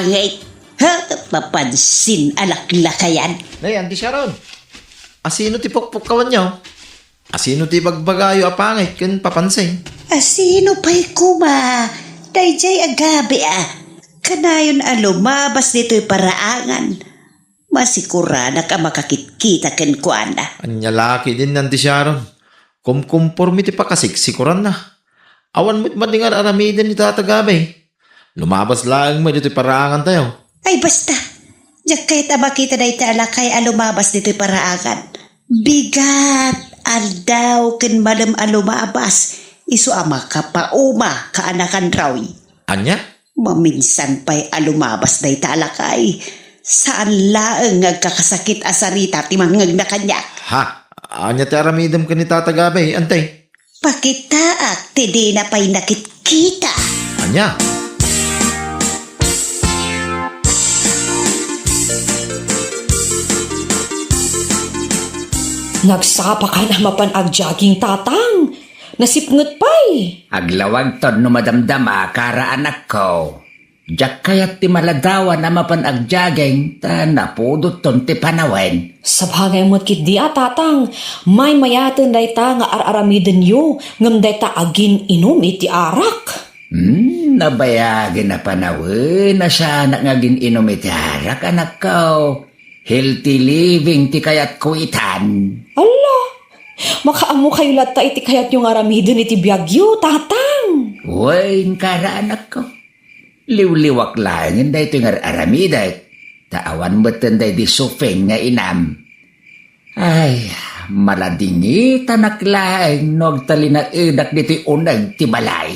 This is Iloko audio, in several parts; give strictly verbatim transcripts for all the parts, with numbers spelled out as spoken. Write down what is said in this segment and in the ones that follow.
Ngay, ha, papansin a laklakayan. Nay, Auntie Sharon, asino ti pukpukkawanyo? Asino ti bagbagayo a pangit ken papansin? Asino pay koma? Daydiay agabi a. Kanayon a lumabas ditoy paraangan. Masikuranak a makakitkita kenkuana. Ania la ketdin, Auntie Sharon? Kumkumporme ti pakasiksikuranna. Awan met madingar aramiden ni Tata Gabay. Lumabas laeng met ditoy paraangantayo. Ay, basta. Diak kayat a makita dayta a lakay a lumabas ditoy paraangan. Bigat, aldaw, ken malem a lumabas. Isu a makapauma, kaanakan Roy. Ania? Maminsan pay a lumabas dayta a lakay. Saan laeng nga agkakasakit a sarita ti mangngegna kaniak. Ha? Ania ti aramidem ken ni Tata Gabay, Auntie? Pakitaak ti dina pay nakitkita. Ania? Nagsapa kan a mapan agjogging, Tatang. Nasipnget pay. Aglawagton no madamdama, kara anakko. Diak kayat ti maladawan a mapan agjogging ta napudotton ti panawen. Sabagay met ketdi a, Tatang, maymayaten dayta nga ar-aramidenyo ngem dayta agin-inum iti arak. Hmm, nabayagen a panawen a saanak nga agin-inum iti arak, anakko. Healthy living ti kayatko itan. Alla, makaammokayo latta iti kayatyo nga aramiden iti biagyo, Tatang. Wen, kara anakko. Liwliwak laengen daytoy nga ar-aramidek, ta awan metten daydi sufen nga inam. Ay, maladingitanak laeng no agtalinaedak ditoy uneg ti balay.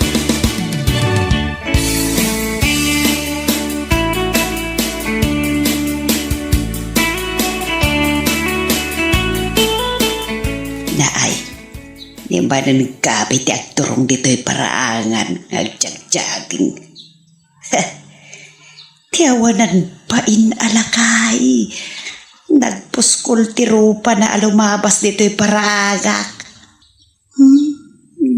Naay, ni manen gapi ti agturong ditoy paraangan nga agjagjaging. Ti awanan bain a lakay. Nagpuskol ti rupana a lumabas ditoy paraagak. Hmm?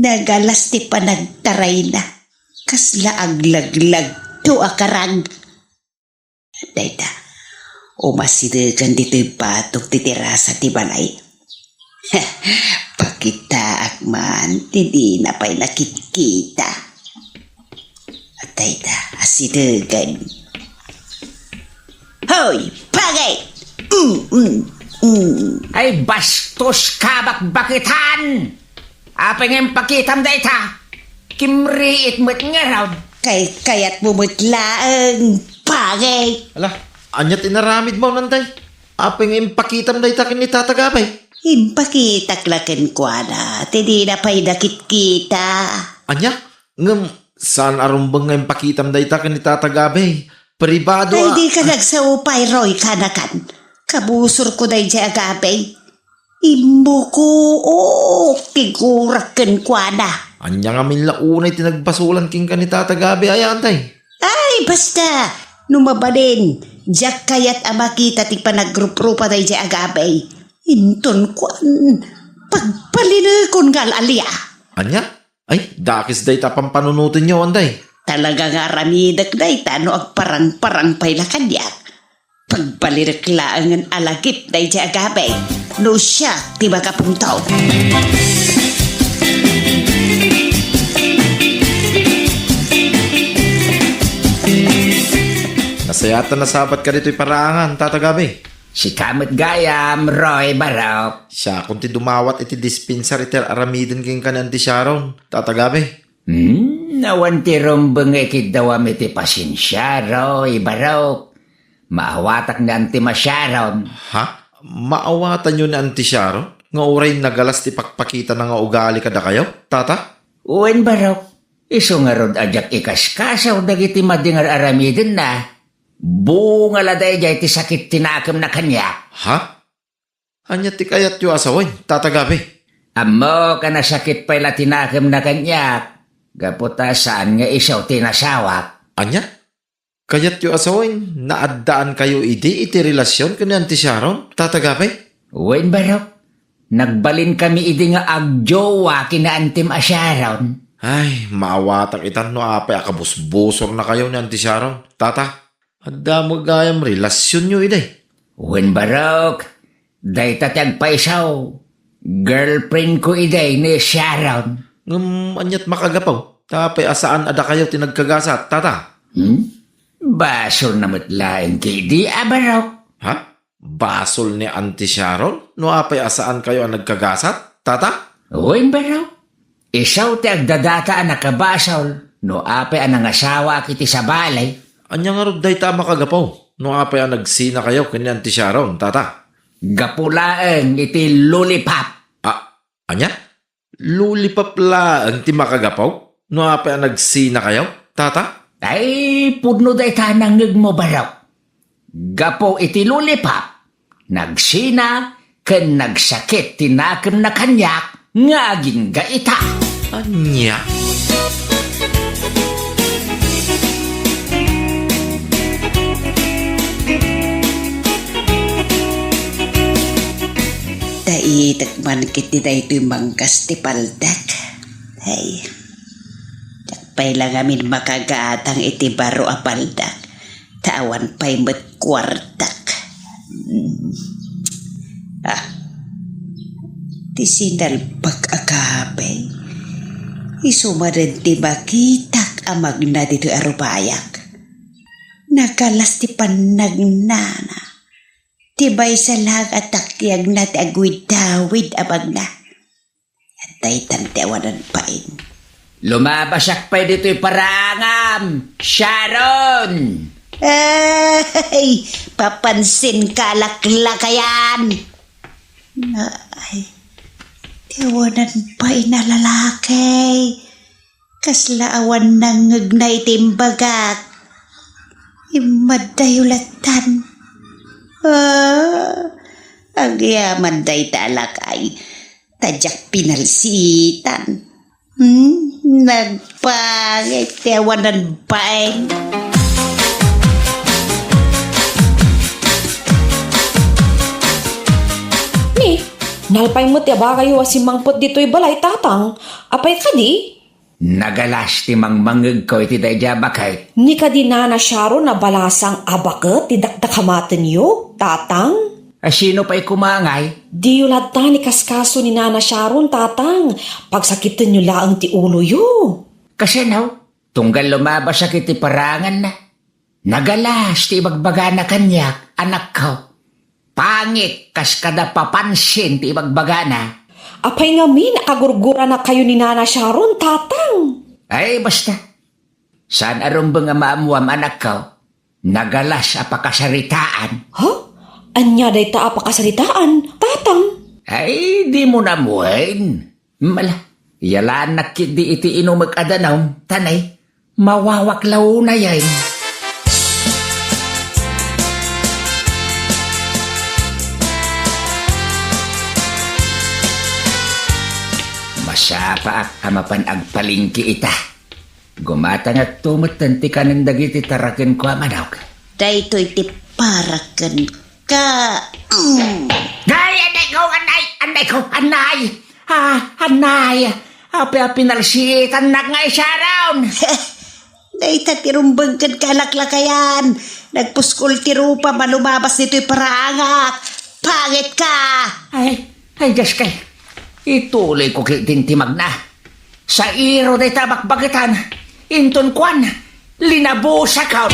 Nagalas ti panagtarayna. Kasla aglaglag to a karag. Dayta, umasidegen ditoy batok ti terasa ti balay. Pakitaak man ti dina pay nakitkita. Dayta, asidegen. Hoy, pagay! Mm, mm, mm. Ay, bastos ka, bakbakitan! Apay nga impakitam dayta? Kimriit met ngarud. Kay kayatmo met laeng, pagay. Ala, ania ti inaramidmo, Auntie? Apay nga impakitam dayta ken ni Tata Gabay? Impakitak la kenkuana, ti dina pay nakitkita. Ania? Ngem saan a rumbeng nga impakitam dayta ken ni Tata Gabay? Pribado a. Ay, dika nagsao pay, Roy, kanakan. Kabusorko daydiay a Gabay. Immoko, oo, tigurak kenkuana. Ania ngamin la unay ti nagbasolan kenka ni Tata Gabay, aya, Auntie? Ay, basta! No mabalin, diak kayat a makita ti panagruprupa daydiay a Gabay. Inton kuan, pagbalinekon nga al-alia. Ania? Ay, dakes dayta a pampanunotenyo, Auntie. Talaga nga aramidek dayta no agparangparang pay la kaniak. Pagbalinek laengen a lagip daydiay a Gabay no siak ti makapungtot. Nasayaat a nasabatka ditoy paraangan, Tata Gabay. Sika met gayam, Roy, barok. Siakon ti dumawat iti dispensar iti aramiden kenka ni Auntie Sharon, Tata Gabay. Hmm, awan ti rumbeng nga ikiddawam iti pasensia, Roy, barok. Maawatak ni Auntie Sharon. Ha? Maawatanyo ni Auntie Sharon? Nga uray nagalas ti pakpakitana nga ugali kadakayo, Tata? Wen, barok. Isu ngarud a diak ikaskasaw dagiti madi nga ar-aramidenna. Bunga la daydiay ti sakit ti nakemna kaniak. Ha? Ania ti kayatyo a sawen, Tata Gabay? Ammok a nasakit pay la ti nakemna kaniak, gapu ta saan nga isu ti nasawak. Ania? Kayatyo a sawen, naaddaankayo idi iti relasion ken ni Auntie Sharon, Tata Gabay? Wen, barok. Nagbalinkami idi nga agjowa ken ni Auntie Sharon. Ay, maawatak itan no apay a kabusbusornakayo ni Auntie Sharon, Tata. Adda met gayam relasionyo idi. Wen, barok, dayta ti agpaisaw. Girlfriendko idi ni Sharon. Ngem aniat makagapu? Ta apay a saan a dakayo ti nagkagasat, tata? Hmm? Basolna met laeng ketdi a barok. Ha? Basol ni Auntie Sharon no apay a saankayo a nagkagasat, tata? Wen, barok. Isu ti agdadata a nakabasol no apay a nangasawaak iti sabali. Ania ngarud dayta a makagapu no apay a nagsinakayo ken ni Auntie Sharon, tata? Gapu laeng iti lollipop. A, ania? Lollipop laeng ti makagapu no apay a nagsinakayo, tata? Ay, pudno dayta a nangngegmo, barok. Gapu iti lollipop, nagsina ken nagsakit ti nakemna kaniak nga agingga ita. Ania? Daitek man ketdi daytoy manggas ti paldak. Ay, diak pay la ngamin makagatang iti baro a paldak, ta awan pay met kuartak. Ah, ti sinalpak a kape, isu manen ti makitak a magna ditoy a rubayak. Nagalas ti pannagnana. Ti maysa laeng a takyagna ti agwidawid a magna. Daytan ti awanan bain. Lumabasak pay ditoy paraangam, Sharon! Ay, papansin ka, laklakayan! Ay, ti awanan bain a lalaki. Kasla awan nangngegna iti imbagak. Immaddayo lattan. Ah, agyaman dayta a lakay. Ta diak pinalsitan. Hmm? Nagpangit ti awanan bain. Ni, nalpay met ti abagayo a simmangpet ditoy balay, Tatang. Apay kadi? Nagalas ti mangmangngegko iti daydiay a baket. Ni kadi Nana Sharon a balasang a baket ti dakdakamatenyo, Tatang? A, sino pay koma ngay? Diyo latta ni kaskaso ni Nana Sharon, Tatang. Pagsakitenyo laeng ti uloyo. Kasano? Tunggal lumabasak iti paraanganna. Nagalas ti ibagbagana kaniak, anakko. Pangit kas kada papansin ti ibagbagana. Apay ngamin a kagurguranakayo ni Nana Sharon, Tatang? Ay, basta. Saan a rumbeng a maammuam, anakko. Nagalas a pakasaritaan. Ha? Ania dayta a pakasaritaan, Tatang? Ay, dimo ammoen. Mala, yalaannak ketdi iti inumek a danum, ta nay, mawawak la unayen. Masapaak a mapan agpalengke ita. Gumatangakto metten ti kanen dagiti tarakenko a manok. Daytoy ti para kenka. Mm. Nay, anay ko, anay, anay ko, anay. Ah, anay. Apay a pinalsitannak nga isaraon. Dayta ti rumbeng kenka, laklakayan. Nagpuskol ti rupam a lumabas ditoy paraangak. Pangit ka. Ay, ay, Diyos kay. Ituloy ko ketdin ti magna. Sairo dayta a bakbaketan, inton kuan, linabusakon.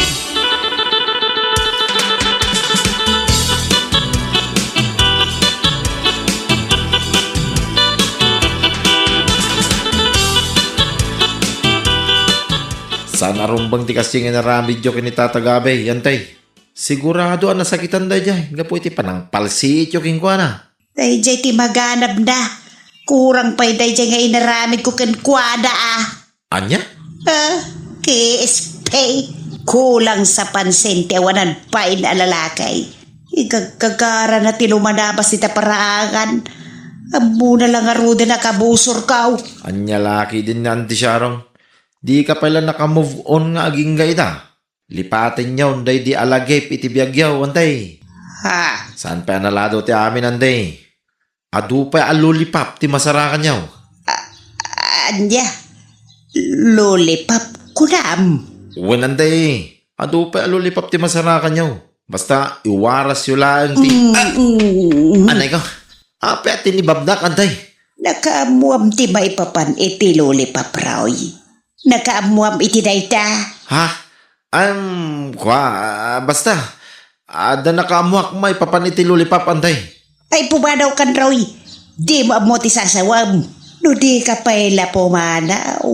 Saan a rumbeng ti kastoy nga inaramidyo ken ni Tata Gabe, Yantay? Sigurado a nasakitan daydiay gapu iti panangpalsiityo kenkuana. Daydiay ti maganabna. Kurang pay daydiay nga inaramidko kenkuana, a. Ania? Ah, K S P. Kulang sa pansin ti awanan bain a lalaki. Igaggagarana ti lumanabas ita paraangan. Ammona la ngaruden a kabusorko. Ania la ketdin ni Auntie Sharon? Dika pay la naka-move on nga agingga ita? Lipatenyon daydi a lagip iti biagyo, Auntie. Ha? Saan pay a nalado ti amin, Auntie? Adu pay a lollipop ti masarakanyo. A-, ania? Lollipop, kunam? Wen, Auntie. Adu pay a lollipop ti masarakanyo. Basta, iwarasyo laeng ti— Mm, Ah! mm. Anay ko? Apay a tinibabnak, Antay? Nakaammoam ti maipapan iti lollipop, Roy. Nakaammoam iti dayta? Ha? Am, kua, ah, basta. Adda nakaammoak maipapan iti lollipop, Antay. Ay, pumanawkan, Roy. Dimo ammo ti sasawem. No dika pay la pumanaw,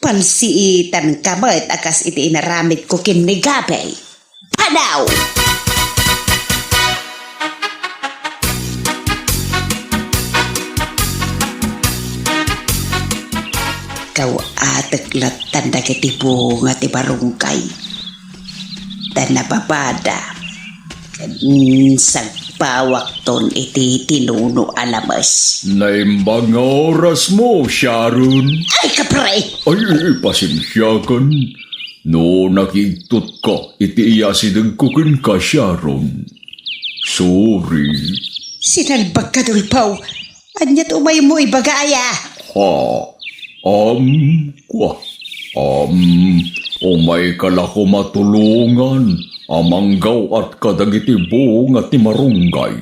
pansiitanka met a kas iti inaramidko ken ni Gabi. Panaw! Kaw-atek lattan dagiti bunga ti barunggay. Ta nababada, ken sagpawakton iti tinuno a lames. Naimbag nga orasmo, Sharon. Ay, kapre! Ay, pasensiakan. No nakigtotka iti iyasidegko kenka, Sharon. Sorry. Sinalbagka, Dolpaw. Ania ti umaymo ibaga, aya? Ha? Am, kua. Am, umayka la koma tulongan a manggaw-at kadagiti bunga ti marunggay.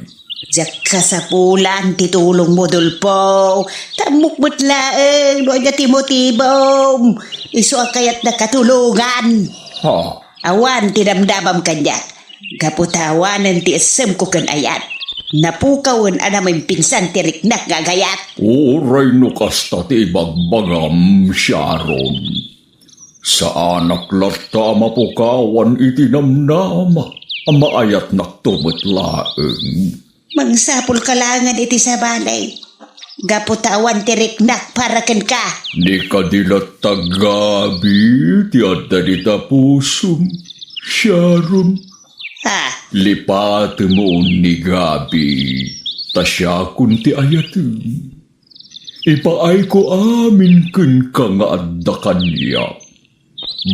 Diak kasapulan ti tulongmo, Dolpaw. Ta ammok met laeng no ania ti motibom. Isu a kayatnaka tulongan. Ha? Awan ti damdamam kaniak. Gapu ta awanen ti essemko ken ayat. Napukawen a namimpinsan ti riknak nga agayat. Uray no kasta ti ibagbagam, Sharon. Saanak latta a mapukawan iti namnama a maayatnakto met laeng. Mangsapulka laengen iti sabali, gapu ta awan ti riknak para kenka. Ni kadi latta Gabi ti adda dita pusom, Sharon. Ah. Lipatemon ni Gabi, ta siakon ti ayatem. Ipaayko amin kenka nga adda kaniak.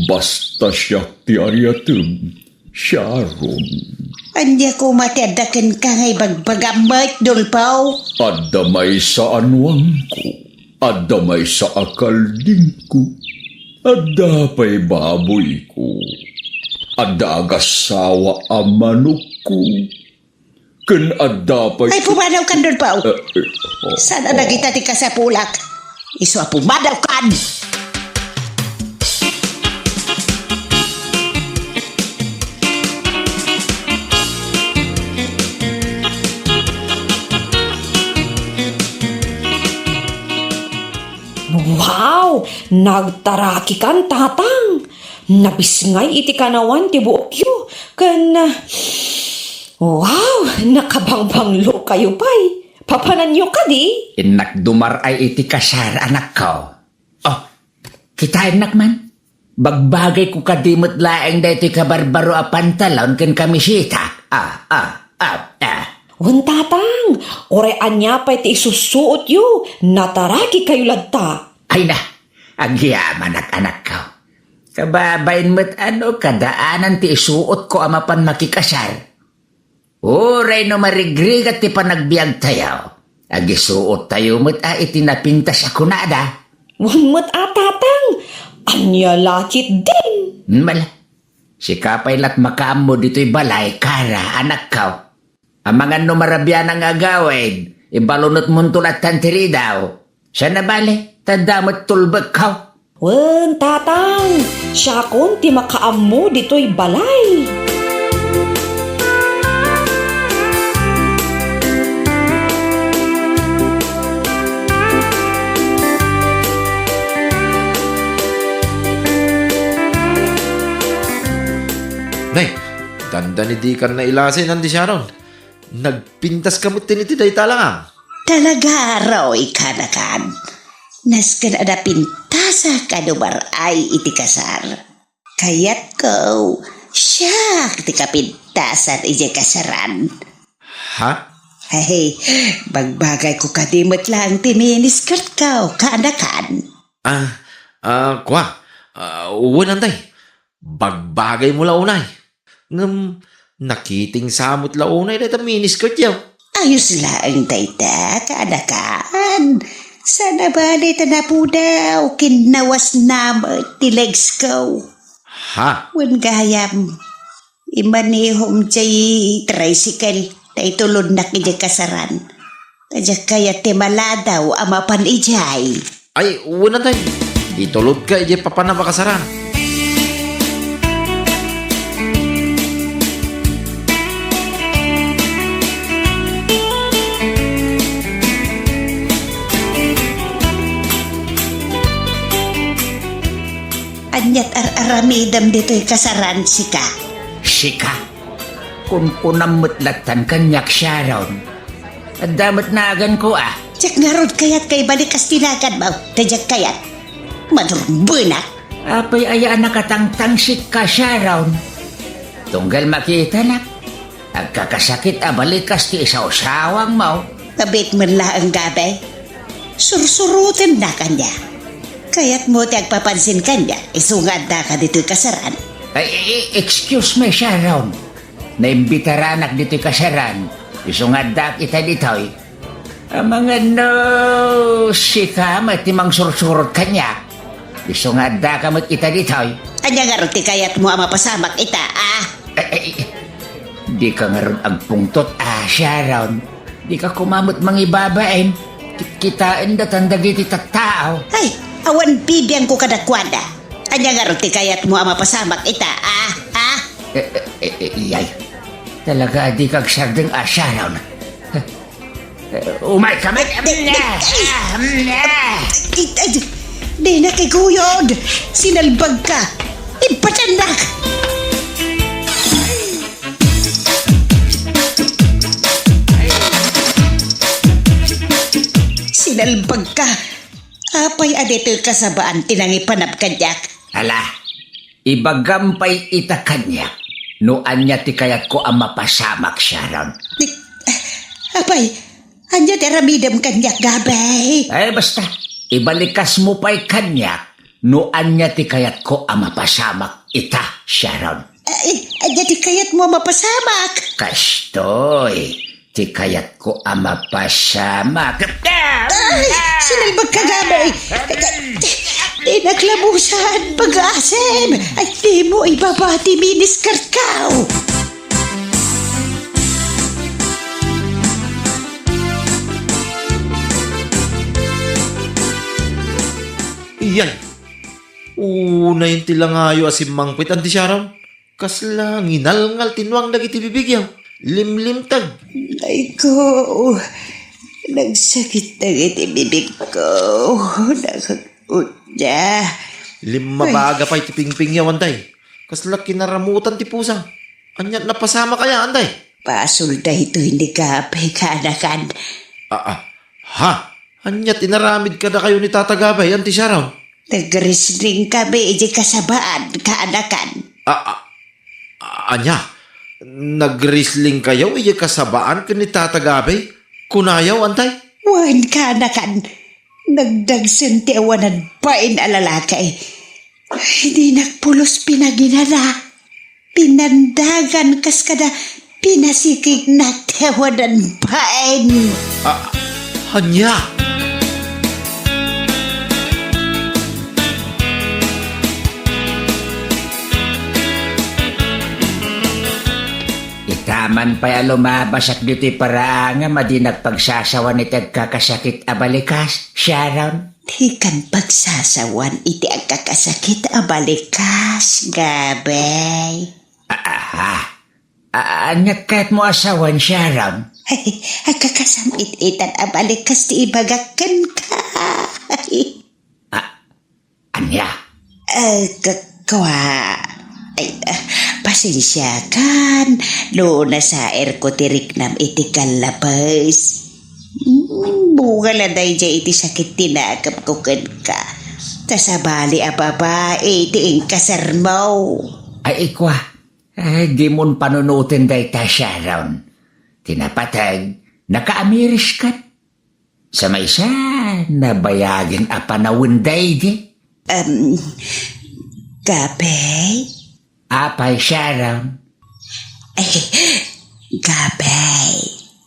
Basta siak ti ayatem, Sharon. Ania koma ti adda kenka nga ibagbagam met, Dolpaw? Adda maysa a nuangko, adda maysa a kaldingko, adda pay baboyko, adda agassawa a manokko, ken adda pay— Ay, pumanawkan, Dolpaw. Eh, eh, oh, Saan a dagita ti kasapulak? Isu a pumanawkan! Wow! Nagtarakikan, Tatang! Nabisngay iti kanawan ti buokyo, ken, wow, nakabangbanglo kayo pay. Papananyo kadi? Innak dumar-ay iti kasar, anakko. Oh, kitaennak man. Bagbagayko kadi met laeng daytoy kabarbaro a pantalon ken kamiseta. Ah, ah, ah, ah. Wen, Tatang, uray ania pay ti isussuotyo, nataraki kayo latta. Ay na, agyamanak, anakko. Kababain met a no kadaanan ti isuotko a mapan makikasar. Uray no marigrigat ti panagbiagtayo, agisuottayo met a iti napintas a kunada. Wen met a, Tatang, ania la ketdin? Mala, sika pay lat makaammo ditoy balay, Kara, anakko. Amangan no marabianak nga agawid, ibalunotmonto lattan ti ridaw. Saan a bale, ta adda met tulbekko. Wen, Tatang, siakon ti makaammo ditoy balay. Nay, dandani dikan nailasin, Andi Sharon. Nagpintaska met iti dayta langang. Talaga, Roy, kanakan. Nasken a napintasak a dumar-ay iti kasar. Kayatko, siak ti kapintasan idiay kasaran. Ha? Ay, bagbagayko kadi met laeng ti miniskirtko, kanakan. Ah, ah, kua. Ah, wen, Antay. Bagbagaymo la unay. Ngem nakiting sa met la unay dayta miniskirtyo. Ayos laeng dayta, kaanakan. Saan a bale ta napudaw, kinnawasna met ti legsko. Ha? Wen gayam, imanehom jay tricycle, ta itulodnak idiay kasaran. Ta diak kayat ti maladaw a mapan idiay. Ay, wen, Antay. Itulodka idiay papanam a kasaran. Aniat ar-aramidem ditoy kasaran, sika? Sika? Kunkunam met lattan kaniak, Sharon. Adda met naganko a. Diak ngarud kayat nga ibalikas ti naganmo, ta diak kayat. Madurbenak. Apay aya a nakatangtangsik ka, Sharon? Tunggal makitanak, agkakasakit a balikas ti isawsawangmo. Mabiit met laeng, Gabe. Sursurotennak ania. Kayatmo ti agpapansin kaniak, isu nga addaka ditoy kasaran. Ay, i-, i-, excuse me, Sharon. Naimbitaranak ditoy kasaran, isu nga addaak ita ditoy. Amangan no sika met ti mangsursurot kaniak, isu nga addaka met ita ditoy. Ania ngarud ti kayatmo a mapasamak ita, a? Ay, ay, ay. Dika ngarud agpungtot a, Sharon. Dika koma met mangibabain. Ki-, kitaen datan dagiti tattao. Ay, awan bibiangko kadakuada. Ania ngarud ti kayatmo a mapasamak ita, a? A? Eh, eh, eh, eh, iyay. Talaga a dika agsardeng a, Sharon. Eh, umayka met. Ay, ay, ay, ay, dinak iguyod. Sinalbagka. Impatiennak. Sinalbagka. Apay a ditoy kasabaan ti nangipanam kaniak? Ala, ibagam pay ita kaniak no ania ti kayatko a mapasamak, Sharon. Di, apay, ania ti aramidem kaniak, Gabe? Eh, basta, ibalikasmo pay kaniak no ania ti kayatko a mapasamak ita, Sharon. Ay, ania ti kayatmo a mapasamak? Kastoy, ti kayatko a mapasamak. Ay, sinalbagka, Gabe. Ay, ay, ay, ay, naklabusan, pag-asem. Ay, dimo ibaba ti miniskartkaw. Iyan. Unay ti langayo a simmangpet, Anti Sharon. Kasla nginalngal ti nuang dagiti bibigyo. Limlimteg. Ay ko, nagsakit dagiti bibigko. Nakag-, Unya. Limmabaga pay ti pingpingyaw, Antay. Kasla kinaramutan ti pusa. Ania, napasamak aya, Antay? Basol daytoy ni Gabe, kaanakan. Ah, ah. Ha? Ania ti inaramid kadakayo ni Tata Gabe, Anti Sharon? Nagwrestling kami iti kasabaan, kaanakan. Ah, ah. Ania? Nagwrestling kayo iti kasabaan ken ni Tata Gabe? Kunayo, Antay? Wen, kaanakan. Nagdagsen ti awanan bain a lalaki. Dinak pulos pinaginana. Pinandagan kas kada pinasikigna ti awanan bain. Ah, ania? Itaman pay a lumabasak ditoy paraangam a dinak pagsasawan iti agkakasakit a balikas, Sharon. Dikan pagsasawan iti agkakasakit a balikas, Gabe. A-, aha. A-, aniat kayatmo a sawen, Sharon? Ay, agkakasam-it-itan a balikas ti ibagak kenka. A-, ania? Eh, k-, kua. Ay, ah, pasensiakan no nasaerko ti riknam iti kallabes. Hmm, bunga la daydiay iti sakit ti nakemko kenka. Ta sabali a babai ti inkasarmo. Ay, ikua. Eh, dimon panunoten dayta, Sharon. Ti napateg, nakaamiris ket. Sa maysa, nabayagen a panawen daydi. Em, Gabe? Apay, Sharon? Eh, Gabe.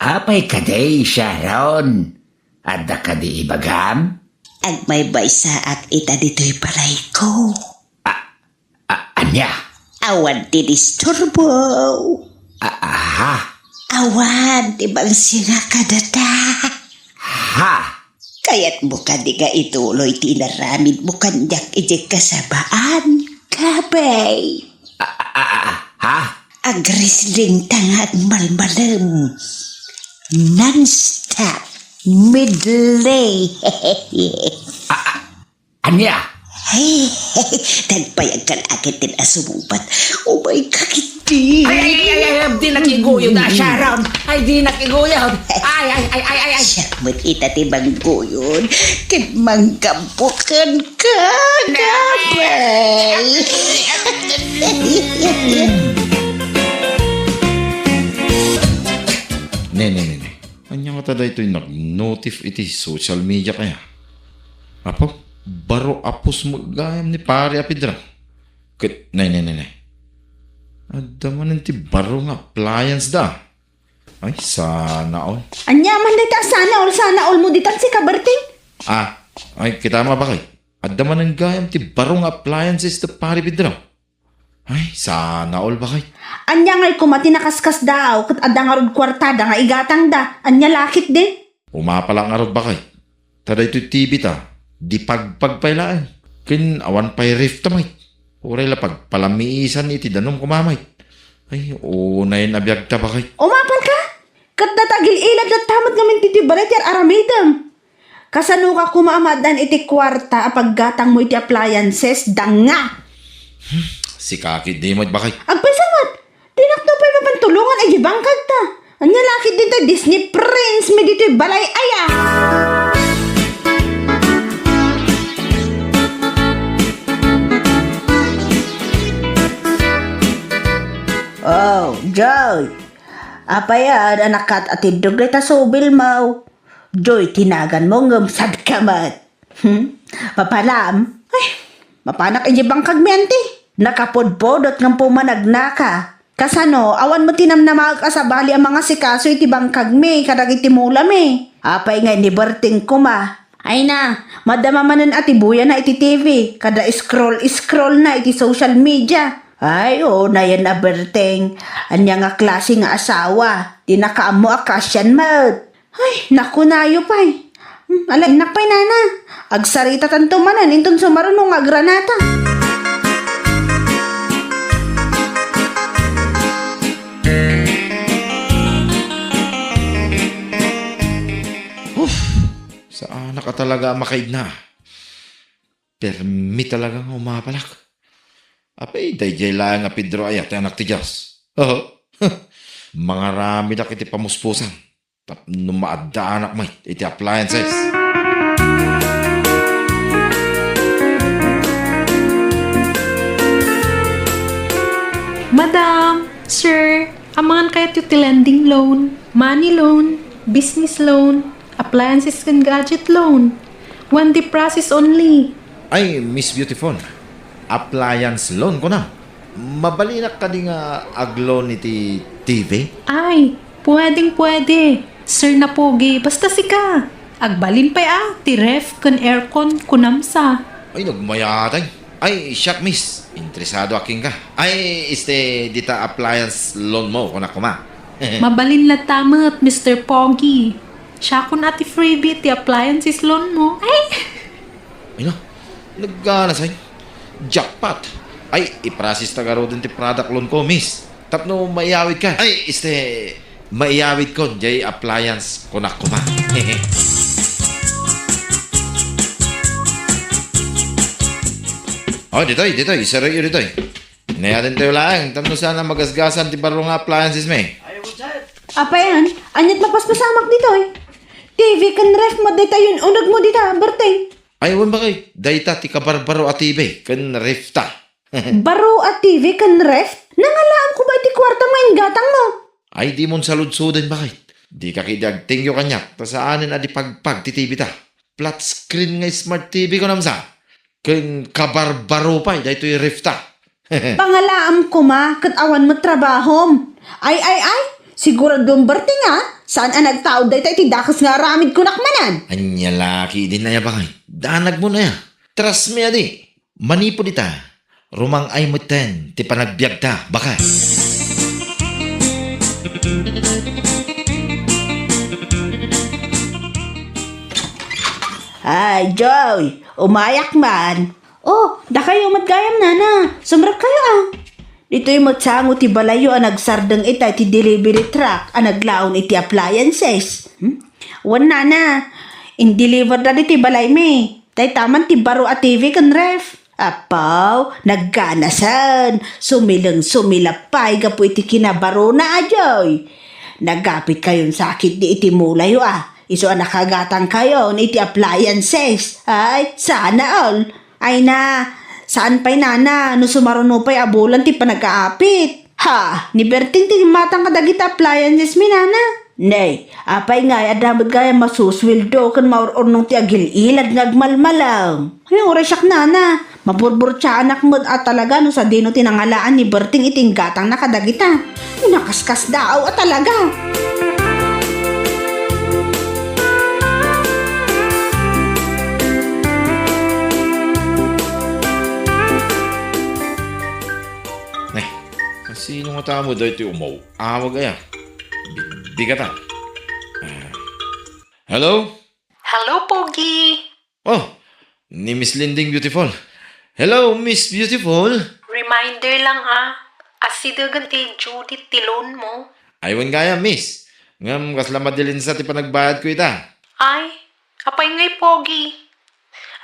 Apay kadi, Sharon? Adda kadi ibagam? Agmaymaysaak ita ditoy balayko. A-, a-, Ania? Awan ti disturbo. A-, aha? Awan ti bangsinga kadata. Ha? Kayatmo kadi nga ituloy ti inaramidmo kaniak idiay kasabaan, kabay? A-, a-, a-, a-, ha? Agwrestling ta nga agmalmalem. Non-stop. Medley. A-, a-, ania? Ay, nagpayag ka la ket ti sumungbat. Oh my God, di. Ay, ay, ay, ay, ay, di nakiguyod, ah, Sharon. Ay, di nakiguyod. Ay, ay, ay, ay, ay, ay. Siak met ita ti mangguyod ket manggambuken ka, kabay. Ne, ne, ne, ne. Ania ngata daytoy nag-notif iti social media kaya? Apo, baro a post met gayam ni Pare a Pedro. Ket, nay, nay, nay, nay. Adda manen ti baro nga appliance da. Ay, sana all. Ania man dayta a sana all, sana all mo ditan, sika, Berting? Ah, ay, kita mo, bakay. Adda manen gayam ti baro nga appliances da Pare Pedro. Ay, sana all, bakay. Ania ngay koma ti nakaskasdaaw ket adda ngarud kuartada nga igatangda? Ania la ketdi? Umapalak ngarud, bakay. Ta daytoy T V ta, di pagpag pay laeng. Ken awan pay ref ta met. Uray la pagpalamiisan iti danum koma met. Ay, unayen a biagta, bakay. Umapal ka? Ket data agil-ilad latta met ngamin ditoy balay ti ar-aramidem. Kasano ka koma a maaddaan iti kuarta a paggatangmo iti appliances, danga? Sika ketdi met, bakay. Agpayso met, dinak pay mapantulongan idiay bangkagta. Ania la ketdi ta Disney princemi ditoy balay aya? Oh, Joy! Apay a nakat-atiddog dayta subilmo? Joy ti naganmo ngem sadka met. Hmm? Papalam? Ay, mapanak idiay bangkagmi, anti. Nakapudpudot ngem pumanagnaka. Kasano, awan met ti namnamaek a sabali a mangasikaso iti bangkagmi kadagiti mulami. Apay ngay ni Berting koma? Ay na, madama manen a tibuyana iti T V, kada scroll-scrollna iti social media. Ay, unayen a Berting. Ania nga klase nga asawa? Di nakaammo a kaasian met. Ay, nakunayo pay. Hmm, ala, innak pay, nana. Agsaritatanto manen inton sumaruno nga agranata. Uf, saanak a talaga a makaidna. Permi talaga nga umapalak. Apay, daydiay laeng a Pedro aya ti Anak ti Dios? Oho. Mangaramidak iti pamuspusan tapno maaddaanak met iti appliances. Madam, sir, amangan kayatyo ti lending loan, money loan, business loan, appliances ken gadget loan. One day process only. Ay, Miss Beautiful, appliance loan, kunam. Mabalinak kadi nga ag-loan iti T V? Ay, pwedeng pwede. Sir na pogi, basta sika. Agbalin pay a, ti ref ken aircon, kunam sa. Ay, nagmayatay. Ay, siak, miss. Interesado a kenka. Ay, este, dita appliance loan mo, kunak koma. Mabalin latta met, Mister Pogi. Siakon a ti freebie ti appliances loan mo. Ay! Ay na, nagganasay. Jackpot. Ay, i-process ta garuden ti product loan ko, miss. Tapno maiyawid ka. Ay, este, maiyawid kon, jay appliance, kunak koma. Oh, ditoy, ditoy, isaruyo ditoy. Inayadentayo laeng, tapno saan a magasgasan ti baro nga appliances mi. Apay, an? Aniat mapaspasamak ditoy? T V ken ref met dayta yun uneg mo dita, Berting. Ay, wen bakay, dayta ti kabarbaro a T V ken ref ta. Baro a T V ken ref? Nangalaam ko ba iti kuarta nga inggatang mo? Ay, di mon saludsoden, bakay. Di ka kidi agtengyo kaniak, ta saanen a di pagpag ti T V ta. Flat screen nga smart T V ko namsa. Ken kabarbaro pay daytoy ref ta. Pangalaam koma ket awan met trabahom. Ay, ay, ay, siguraduem Berting a, saan a nagtaud dayta iti dakes nga aramid kunak manen. Ania la ketdin aya, bakay? Danag mo na ya. Trust me adi. Manipud ita, Rumang-ay metten ti panagbiagta, baket. Ay, Joy, umayak man. Oh, dakayo met gayam, nana. Sumrekkayo, a. Ditoy met sango ti balayyo a nagsardeng ita iti delivery truck a naglaon iti appliances. Hmm? Wen, nana, indeliverda ditoy balaymi. Dayta man ti baro a T V ken ref. Apaw, nagganasen. Sumileng-sumilap pay gapu iti kinabarona, a Joy. Nagapitkayon sa ketdi iti mulayo, a. Isu a nakagatangkayon iti appliances. Ay, sana all. Ay na, saan pay, nana, no sumaruno pay a bulan ti panag-aapit. Ha, ni Berting ti matang kadagiti appliances mi, nana. Nay, apay ngay, adda met gayam masusweldo ken maur-urnong ti agil-ilad nga agmalmalem. Ay, uray siak, nana, maburburtiaanak met a talaga no sadino ti nangalaan ni Berting iti inggatangna kadagita. Nakaskasdaaw a talaga. Nay, kasino nga tamo daytoy umaw-awag aya? Bi-, bigatan. Ah. Hello? Hello, Pogi. Oh, ni Miss Linding Beautiful. Hello, Miss Beautiful. Reminder lang, a. Asidegen ti Judith ti loan mo. Ay, wen gayam, Miss. Ngem kasla madilinsa ti panagbayadko ita. Ay, apay ngay, Pogi?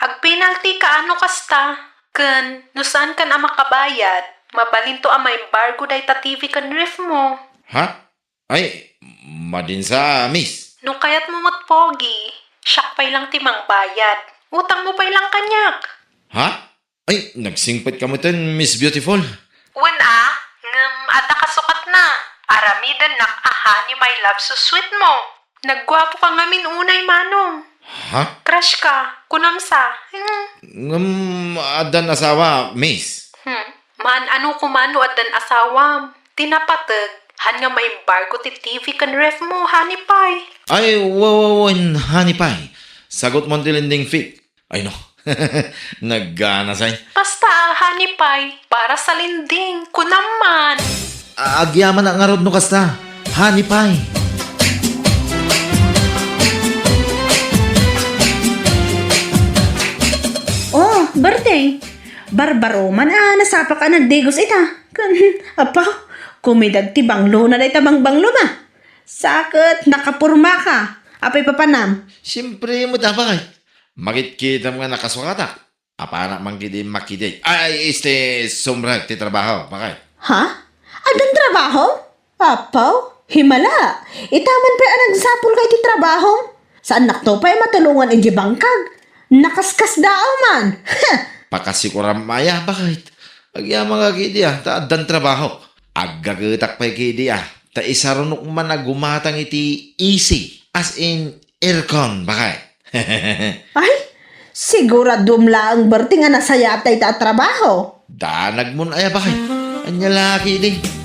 Agpenalty ka no kasta. Ken, no saankan a makabayad, mabalinto a maembargo dayta T V ken ref mo. Ha? Ay, madinsa, Miss. No kayatmo met, Pogi, siak pay lang ti mangbayad. Utangmo pay lang kaniak. Ha? Ay, nagsingpetka metten, Miss Beautiful. Wen a, ngem adda kasukatna. Aramidennak a honey my love so sweet mo. Nagguapo ka ngamin unay, manong. Ha? Crush ka, kunam sa. Hmm. Ngem addan asawa, Miss. Hmm. Maan-ano koma no addan asawam. Ti napateg, han nga maembargo ti T V ken ref mo, honey pie. Ay, wa-, wa-, wen, honey pie. Sagutmon ti lending fee. Ay, no. Nagganasen. Basta, honey pie, para sa lending, kunam man. A-, agyamanak ngarud no kasta. Honey pie. Oh, Berting. Barbaro man a nasapak a nagdigos ita. Kan, apa, kumidag ti banglona dayta bangbanglo ma. Sa ket, nakapormaka. Apay papanam? Siempre met, apay. Makitkitam nga nakasukatak. Apanak man ketdi makidit. Ay, este, sumrek ti trabaho, bakit? Ha? Addan trabaho? Apaw, himala. Ita man pay a nagsapulka iti trabahom. Saannakto pay a matulongan idiay bangkag. Nakaskasdaaw man. Heh! Pakasikuram aya, bakit? Agyamanka ketdi a, ta addan trabahok. Aggagetak pay ketdi a, ta isarunok man a gumatang iti A C, as in aircon, bakit? Ay, siguraduem laeng, Berting, a nasayaat dayta a trabaho. Danagmon aya, bakit? Ania la ketdi.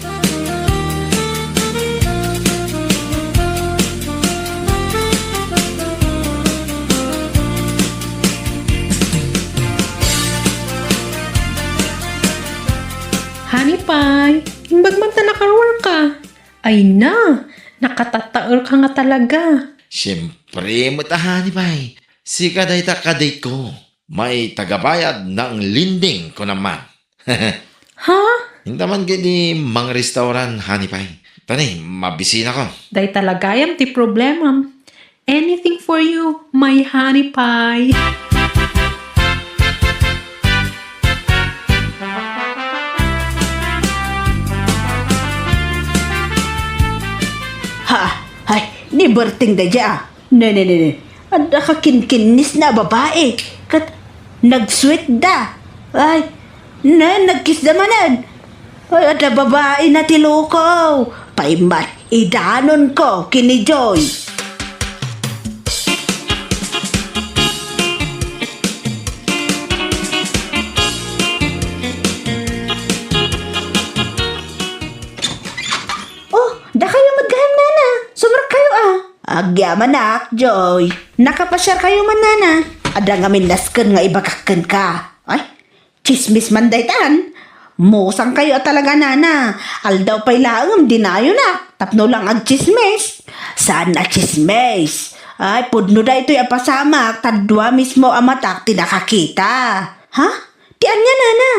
Honey pie, imbag man ta nakaruarka. Ay na, nakatattaerka nga talaga. Siempre met a, honey pie. Sika dayta kadate ko. May tagabayad ng lending ko naman. Ha? Inta man ketdi mangrestauran, honey pie. Tani, mabisinako. Dayta la gayam ti problemam. Anything for you, my honey pie. Ha? Ay, ni Berting daydiay a. Ne, ne, ne, ne. Adda kakinkinnisna a babai. Ket nagsweet da. Ay, ne, nagkisda manen. Ay, adda babaina ti loko. Pay met, idanonko ken ni Joy. Oh, dakayo met gayam, nana. Sumrekkayo a. Agyamanak, Joy. Nakapasiarkayo man, nana. Adda ngamin nasken nga ibagak kenka. Ay, Chismis man daytan. Musangkayo a talaga, nana. Aldaw pay laeng dinayonak tapno lang agchismis. Saan a chismis? Ay, pudno daytoy a pasamak, ta dua mismo a matak ti nakakita. Ha? Ti ania, nana?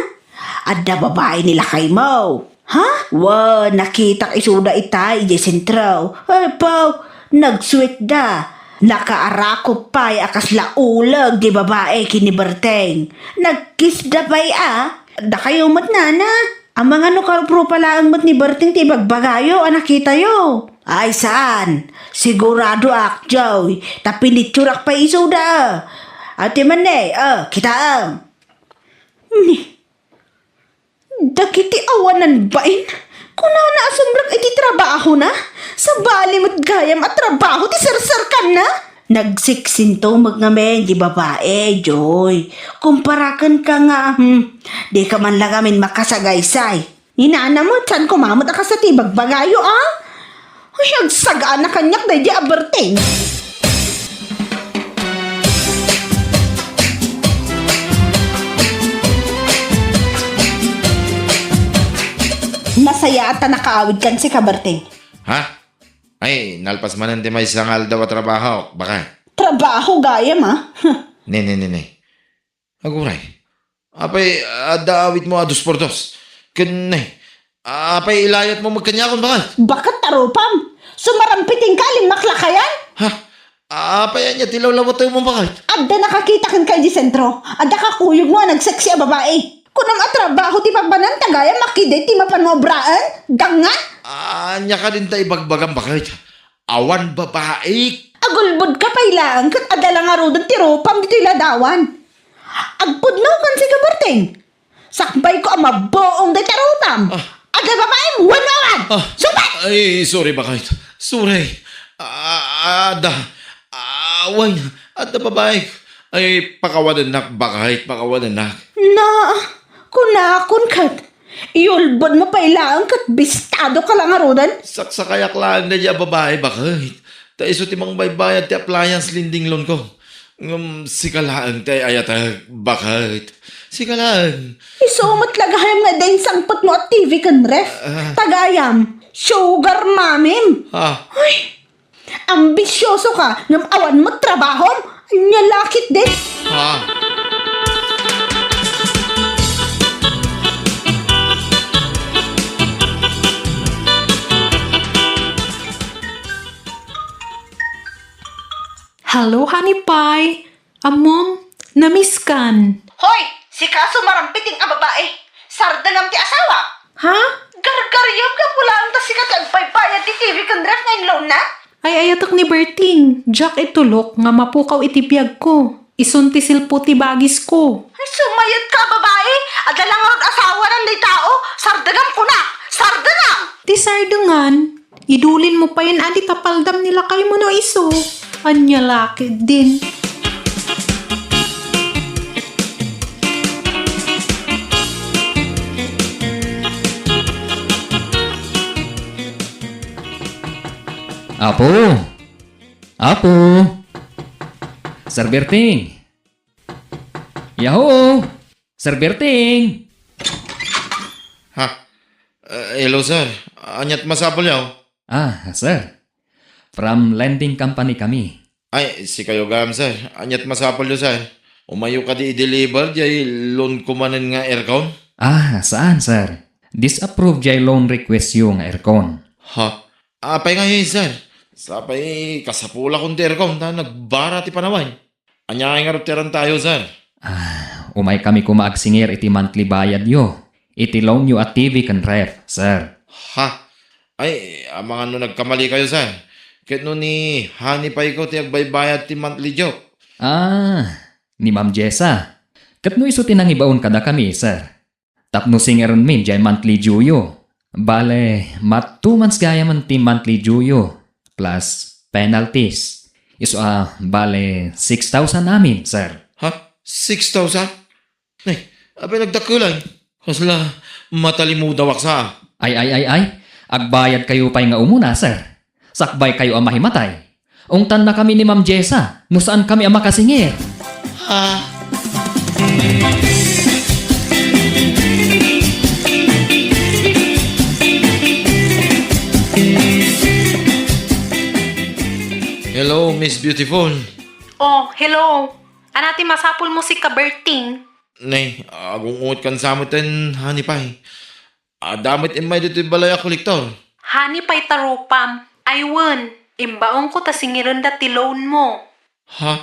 Adda babae ni lakaymo. Ha? Wen, nakitak isuda itay idiay sentro. Ay, paw, nagsuetda. Nakaarakop pay a kasla uleg ti babae ken ni Berting. Nagkisda pay a. Dakayo met, nana. Amangan no karupropa laeng met ni Berting ti ibagbagayo a nakitayo. Ay, saan. Siguradoak, Joy, ta pinitsurak pay isuda. Ati man ne, ah, kitaem. Ni, dagiti awanan bain, kunana a sumrek iti trabahona. Sabali met gayam a trabaho ti serserkanna. Nagsiksintumek ngamin di babae, Joy. Kumpara kenka nga, hmm, di ka man lang amin makasagaysay. Ni nana met, saan koma met a kasta ti ibagbagayo, a? Ay, agsagana kaniak daydi a Berting. Nasayaat ta nakaawidkan sika, Berting. Ha? Ay, nalpas manen ti maysa nga aldaw a trabaho, bakay. Trabaho gayam, a? Ne, ne, ne, ne. Aguray. Apay, adda awitmo a dos por dos. Ken, ne, apay ilayatmo met kaniakon, bakay. Baket ta rupam. Sumarampitingka a limmaklakayan? Ha? Apay ania ti lawlawatmo, bakay? Adda nakakita kenka idiay sentro. Adda kakuyogmo a nagseksi a babai. Kunam a trabaho ti papananta gayam a kidit ti mapan nga obraen? Dangan? Ania kadin ta ibagbagam, bakay? Awan babaik. Agulbodka pay laeng ket adda la ngaruden ti rupam ditoy ladawan. Agpudno kan sika, Berting. Sakbayko a mabuong dayta rupam. Ah. Adda babaim wenno awan? Ah. Sungbat! Ay, sorry, bakay. Sorry. Ah, adda. Ah, wen, adda babaik. Ay, pakawanennak, bakay, pakawanennak. Na, kunakon ket, iulbodmo pay laeng ket bistadoka la ngaruden? Saksakayak laeng daydi a babai, bakay. Ta isu ti mangbaybayad ti appliance lending loan ko. Ngem sika laeng ti ay-ayatek, bakay. Sika laeng. Isu met la gayam nga idi insangpetmo a T V ken ref. Ah. Ta gayam, sugar mamim. Ah. Ay, Ambisioso ka, ngem awan met trabahom? Ania la ketdin? Ha? Hello, honey pie. Ammom, namiskan. Hoy, sika sumarampiting a babai. Sardengam ti asawa. Ha? Gargaryem gapu laeng ta sika ti agbaybayad ti T V ken ref nga inloanna? Ay-ayatek ni Berting, diak itulok nga mapukaw iti biagko. Isun ti silpo ti bagisko. Ay, sumayetka a babai! Adda la ngarud asawanan dayta, o! Sardengam kunak! Sardengam! Ti sardengan, idulinmo payen a di tapaldam ni lakaymo no isu. Ania la ketdin? Apo! Apo! Sir Berting! Yahoo! Sir Berting! Ha? Eh, hello, sir. Aniat masapulyo? Ah, sir. From lending company kami. Ay, sikayo gayam, sir. Aniat masapulyo, sir? Umayo kadi i-deliver diay loan ko manen nga aircon? Ah, saan, sir? Disapprove diay loan request yo nga aircon. Ha? Apay ngay, sir? Sapay kasapulakon ti aircon ta nagbara ti panawen. Aniay ngarud ti arantayo, sir? Ah, umay kami koma agsingir iti monthly bayadyo iti loan yo a T V ken ref, sir. Ha? Ay, amangan no nagkamali kayo, sir. Ket no ni Honey Pie ko ti agbaybayad ti monthly dyo. Ah, ni Ma'am Jessa. Ket no isu ti nangibaon kadakami, sir. Tapno singirenmin diay monthly due yo. Bale, mat two months gayamen ti monthly due yo, plus penalties. Isu a, bale, six thousand amin, sir. Ha? Six thousand? Nay, apay nagdakkelan? Kasla, matalimudawak sa. Ay, ay, ay, ay. Agbayad kayo pay nga umuna, sir. Sakbay kayo a mahimatay. Ungtannakami ni Ma'am Jessa no saan kami a makasingir. Ah. Hello, Miss Beautiful. Oh, hello. Ania ti masapulmo, Sika Berting? Nay, agungot kan sa metten, honey pie. Adda met immay ditoy balay a kolektor. Honey pie ta rupam. Ay wen, imbaonko ta singirenda ti loanmo. Ha?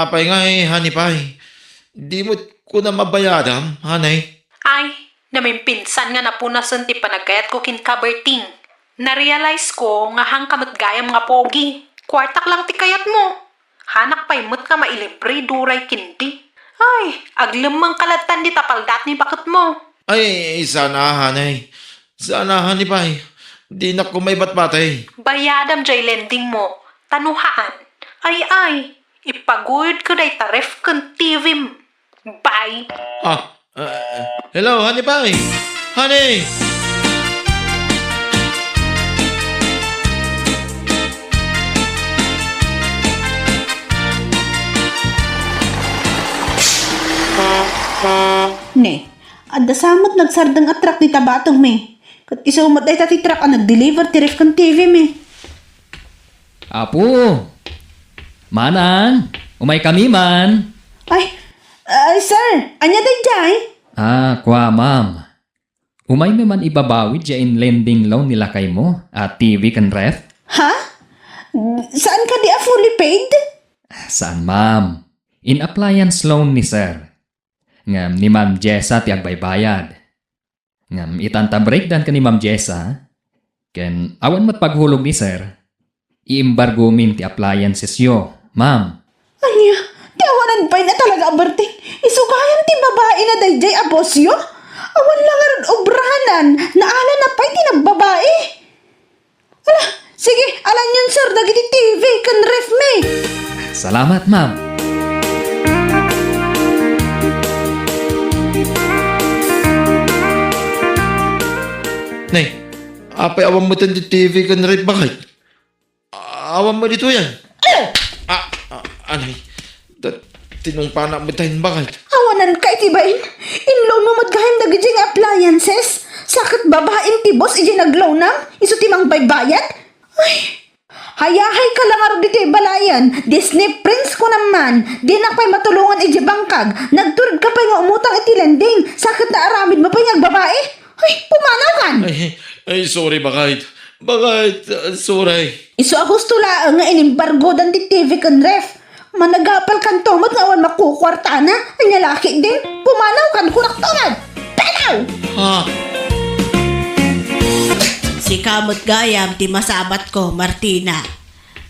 Apay ngay, honey pie? Di met kunam a bayadam, honey? Ay, namimpinsan nga napunasen ti panagkayatko kenka, Berting. Narealize ko nga haanka met gayam nga pogi. Kuartak lang ti kayatmo. Haanak pay met nga mailibre duray kendi. Ay, aglemmengka lattan dita paldaat ni baketmo. Ay, saan a, honey. Saan a, honey pie. Dinak koma ibatbati. Bayadam jay lendingmo. Ta no haan, ay, ay, ipaguyodko dayta ref ken T V-m. Bye. Ah, ah, hello, honey pie. Honey! Ne, adda sa met nagsardeng a truck dita batongmi. Ket isu met dayta ti truck a nagdeliver ti ref ken T V-mi. Apo! Manang! Umaykami man! Ay, ay, sir! Ania daydiay? Ah, kua, ma'am. Umaymi man ibabawi diay inlending loan ni lakaymo a T V ken ref? Ha? Saan kadi a fully paid? Saan, ma'am. In appliance loan ni sir. Ngem ni Ma'am Jessa ti agbaybayad. Ngem itan ta breakdown ken ni Ma'am Jessa, ken awan met paghulog ni sir, iembargomin ti appliancesyo, ma'am. Ania, ti awanan pay na talaga a Berting. Isu gayam ti babaina daydiay a bossyo? Awan la ngarud obranan, naala na pay ti nagbabai. Ala, sige, alanyon, sir, dagiti T V ken ref-mi. Salamat, ma'am. Nay, apay awan metten ti T V ken ref, bakit? Awan met ditoyen. Ah, ah, anay. Da-, tinungpanak met tayen, bakit? Awananka iti bain. Inloanmo met gayam dagiti nga appliances. Sa ket babain ti boss iti nagloanam, isu ti mangbaybayad. Ay, hayahayka la ngarud ditoy balayen. Disney prince kunam man. Dinak pay matulongan iti bangkag. Nagturedka pay nga umutang iti lending. Sa ket naaramidmo pay nga agbabai. Ay, pumanawkan! Ay, ay, sorry, bakit? Bakit? Ah, sorry. Isu a husto laeng nga inimbargodan ti T V ken ref. Managapalkanto met nga awan makukuartana. Ania la ketdin? Pumanawkan, kunakto met! Panaw! Ha? Sika met gayam ti masabatko, Martina.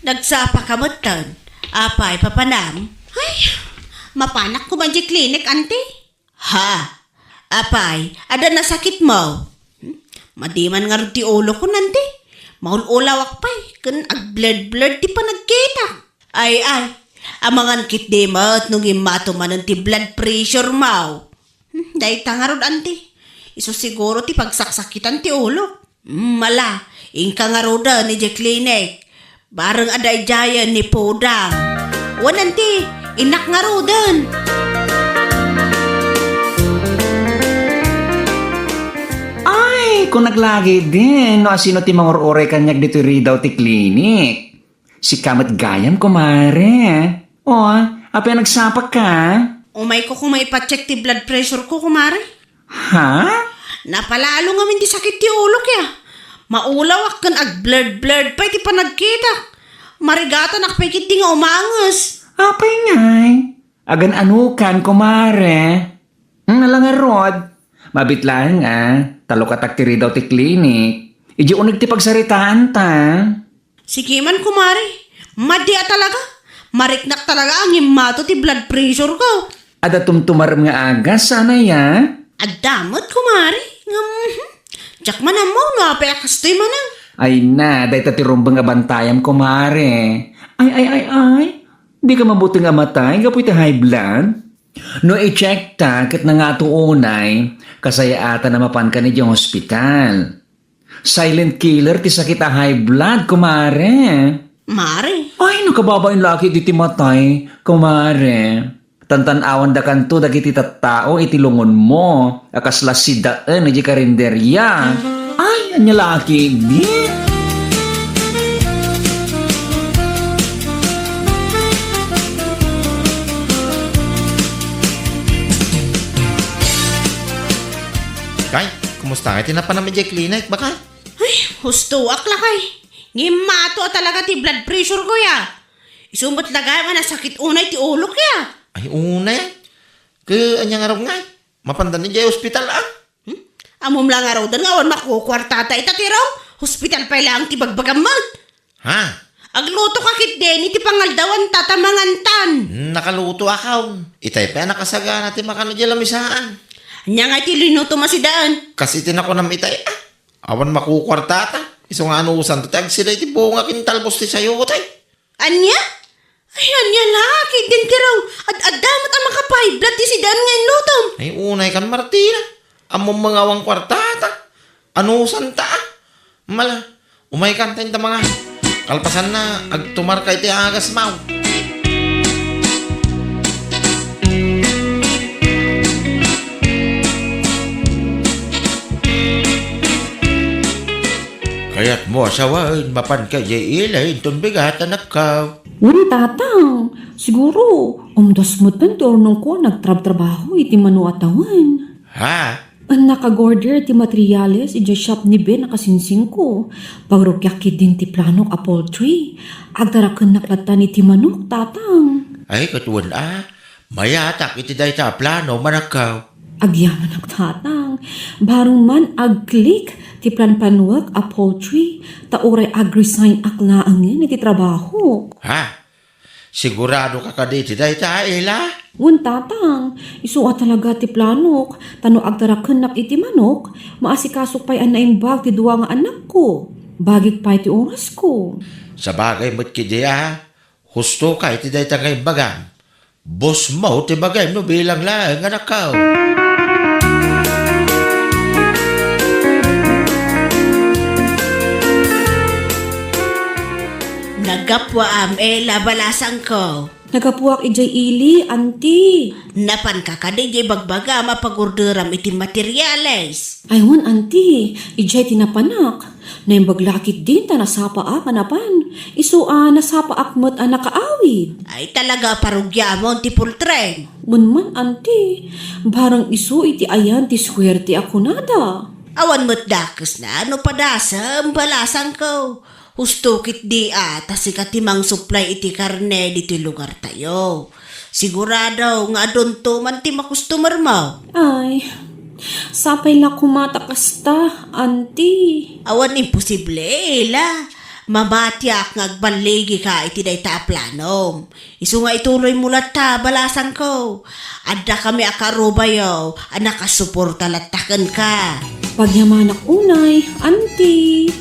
Nagsapaka metten. Apay, papanam? Ay, mapanak koma idiay klinik, anti. Ha? Apay, adda nasakitmo? Hmm? Madi man ngarud ti ulokon, anti. Maul-ulawak pay, ken agblurred-blurred ti panagkitak. Ay, ay, amangan ketdi met no ngimmato manen ti blood pressure-mo. Hmm, dayta ngarud, anti. Isu siguro ti pagsaksakitan ti ulok. Mm, ala, inka ngaruden idiay klinik. Bareng a daydiayen ni Pudang. Wen, anti, innak ngaruden. Ay, kunak la ketdin no asino ti mangur-uray kaniak ditoy ridaw ti klinik. Sika met gayam, kumare. O, apay a nagsapaka? Umayko koma ipa-check ti blood pressure-ko, kumare. Ha? Napalalo ngamin ti sakit ti ulok, ya. Maulawak ken agblurred-blurred pay ti panagkitak. Marigatanak pay ketdi nga umanges. Apay ngay? Agan-anokan, kumare? Hmm, ala ngarud. Mabit laeng a, talukatak ti ridaw ti klinik. Idiay uneg ti pagsaritaanta. Sige man, kumare. Madi a talaga. Mariknak talaga a ngimmato ti blood pressure-ko. Adda tumtumarem nga agas, saan aya? Adda met, kumare. Ngem, mhm. Diak man ammo no apay a kastoy manen. Ay na, dayta ti rumbeng a bantayam, kumare. Ay, ay, ay, ay. Dika mabuteng a matay gapu iti high blood? No i-check ta ket nangato unay, kasayaatan a mapanka idiay hospital. Silent killer ti sakit a high blood, kumare. Mare. Ay, no kababain la ketdi ti matay, kumare. Tantan-awandakanto dagiti tattao iti lungonmo a kasla sidaen idiay karinderia. Ay, ania la ketdi? Kay, kumusta ngay ti napanam idiay klinik, bakay? Ay, hustoak, lakay. Ngem mato a talaga ti blood pressure ko, ya. Isu met la gayam a nasakit unay ti ulok, ya. Ay, unay? Ke, ania ngarud ngay? Mapandan idiay ospital, a? Hmm? Ammom la ngaruden nga awan makukuartata ita, Tirong? Hospital pay laeng ti bagbagam met. Ha? Agluto ka ketdin iti pangaldawan ta ta mangantan. Hmm, nakaluto akon. Itay pay a nakasagana ti makan idiay lamisaan. Ania ngay ti linutom a sidaen? Kas iti nakunam itay, a. Awan makukuartata. Isu nga anusanto ti agsida iti bunga ken talbos ti sayote. Ania? Ay, ania la, ketdin, Tirong. Ad-adda met a maka-five blood ti sidaen nga inlutom. Ay, unay kan, Martina. Ammom nga awan kuartata. Anusanta, a. Mala, umaykan ta inta mangan. Kalpasanna, agtumarka iti agasmaw. Kayatmo a sawen, mapanka idiay ili inton bigat, anakko? Wen, Tatang. Siguro, umdas metten ti urnongko a nagtrabtrabaho iti mano a tawen. Ha? Wen, nakag-order ti materiales idiay shop ni Ben a kasingsingko. Pagrugiak ketdin ti planok a poultry. Agtarakennak latta iti manok, Tatang. Ay, ket wen a, mayatak iti dayta a plano, manakkaw. Agyamanak, Tatang. Bareng man ag-click ti planplanuek a poultry, ta uray ag-resign-ak laengen iti trabaho. Ha? Sigurado ka kadi iti dayta, Ela? Wen, Tatang. Isu a talaga ti planok, ta no agtarakennak iti manok, maasikasok pay a naimbag ti dua nga anakko. Bagik pay ti orasko. Sabagay met ketdi a, husto ka iti dayta nga imbagam. Boss mo ti bagim no bilang laeng, anakko. Naggapuam, Ela, balasangko. Naggapuak idiay ili, Auntie. Napanka kadi idiay bagbagam a pag-orderam iti materiales? Ay, wen, Auntie. Idiay ti napanak. Naimbag la ketdin ta nasapaak a napan. Isu a nasapaak met a nakaawid. Ay, talaga a parugiamon ti poultry. Wen man, Auntie. Bareng isu iti ayan ti suerte a kunada. Awan met dakesna no padasem, balasangko. Husto ketdi a, ta sika ti mangsuplay iti karne ditoy lugartayo. Sigurado nga adunto man ti makustomermo. Ay, sapay la koma ta kasta, Auntie. Awan imposible, Ela. Mamatiak nga agballigika iti dayta a planom. Isu nga ituloymo latta, balasangko. Addakami a karubayo a nakasuporta latta kenka. Pagyamanak unay, Auntie.